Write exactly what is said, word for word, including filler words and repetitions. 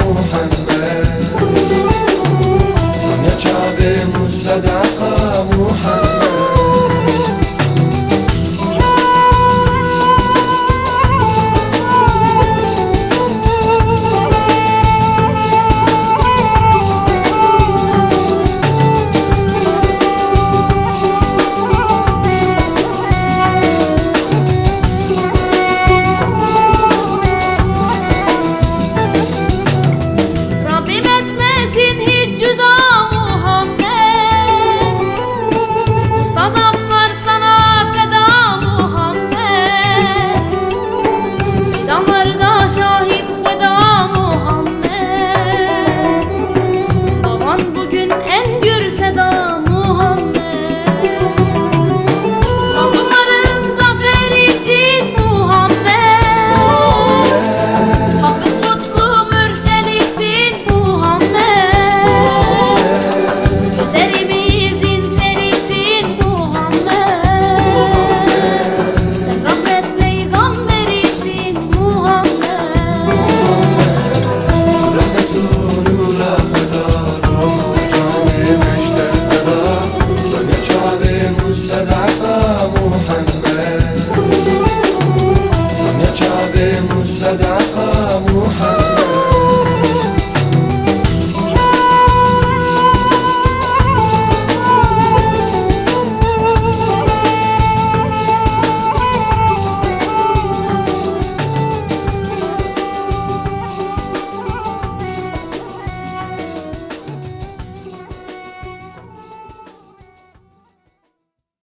Muhammed. Dinya çavê Mustefa Muhammed. Rabbim etmesin hiç cüda Muhammed. Usta zaf var sana feda Muhammed. Meydanlarda şahit Xweda Muhammed. Baban bugün en gür seda Muhammed. Mazlumların zaferisi Muhammed. Hakkın kutlu mürselisin Muhammed. Gözlerimizin perisi Muhammed. Sen rahmet peygamberisin Muhammed. Rahmet û nûra Xweda, ruh û canê me ji te feda. Dinya çavê Mustefa Muhammed. Dinya çavê Mustefa